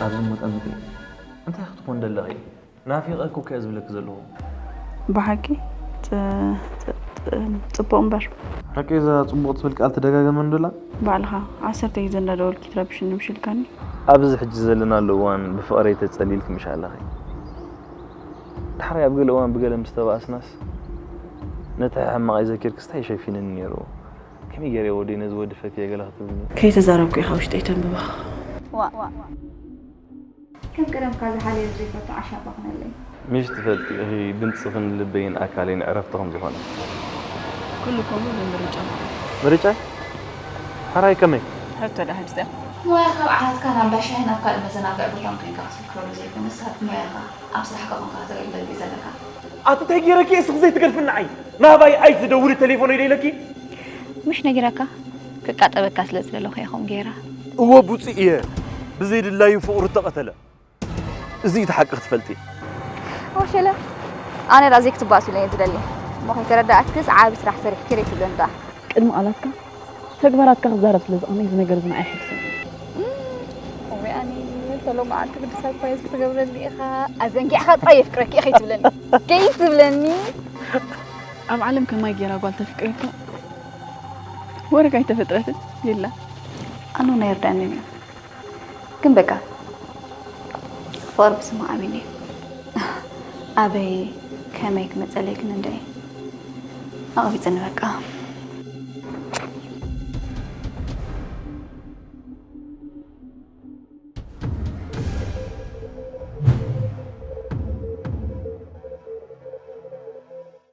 ኣብዚ መጠምቂ እንታይ ክትኮን ደለኺ? ናፊቐኩ ከ ዝብለኪ ዘለኹ። ብሓቂ ፅቡቕ እምበር። ሓቂ እዛ ፅቡቕ ትብል ቃል ትደጋገመ እንዶላ? ባዕልኻ ዓሰርተ ግዜ እንዳደወልኪ ትረብሽኒ ምሽልካኒ። ኣብዚ ሕጂ ዘለናሉ እዋን ብፍቕረይ ተጸሊልኪ ምሽ ኣለኺ። ድሕሪ ኣብ ገለ እዋን ብገለ ምስ ተባእስናስ ነቲ ሕማቕ ይዘኪርክስ እንታይ ይሸፊንኒ ነይሩ? ከመይ ገይረ ወደይ ነዚ ወዲ ፈትየ ገለ ክትብልኒ? ከይተዛረብኩ ኢኻ ውሽጠይ ተንብባ። ዋ ከም ቀደምካ ዝሓልዮ ዘይፈቱ ዓሻ ባኽነለይ። ምሽ ትፈልጢ ኢኺ ድምፅኽን ልበይን ኣካለይን ዕረፍቲ ከም ዝኾነ። ኩሉ ከምኡ ብምርጫ። ምርጫ? ሓራይ ከመይ? ሕቶ ዳ ሕድስያ። ሞያኻ ኣብ ዓራትካ ናብ እንዳሻሂ ናብ ካልእ መዘናግዒ ቦታን ኮይንካ ክትፍክረሉ ዘይኮነስ፣ ንስኻ ብሞያኻ ኣብ ስራሕካ ኮንካ ከተገልግል ድዩ ዘለካ? ኣቲ እንታይ ገይረኪ እስኺ ዘይትገድፍኒ ዓይ ናባይ ኣይ ዝደውል ቴሌፎን ኢለ ኢለኪ ምሽ ነጊረካ ክቃጠበካ ስለ ዝደለኹ እየ ከምኡ ገይረ። እወ ቡፂ እየ ብዘይድላዩ ፍቕሩ ተቐተለ እዚ እቲ ሓቂ ክትፈልጢ ወሸለ ኣነ ዳ ዘይክትባእሱ ኢለ እየ ዝደሊ። እሞ ከይተረዳእክስ ዓቢ ስራሕ ሰሪሕኪ ርእ ትብለኒ ዳ። ቅድሚ ቃላትካ ተግባራትካ ክዛረብ ስለ ዝቐነይ እዚ ነገር እዚ ንዓይ ኣይሕግዝን። ወይ ኣነ ተሎ መዓልቲ ግዲ ሳርፕራይዝ ክትገብረኒ ኢኻ። ኣዘንጊዕኻ ጥራይ የፍቅረኪ ኢኺ ትብለኒ። ከይትብለኒ። ኣብ ዓለም ከማይ ገይራ ጓል ተፍቅረካ ወረግ ኣይተፈጥረትን የላ። ኣነ ናይ ርዳኒ እዩ። ግን በቃ ፍቕሪ ብስማ ኣሚነ ኣበይ ከመይ ክመፀለይ ግን እንደ ኣቕቢፅኒ በቃ።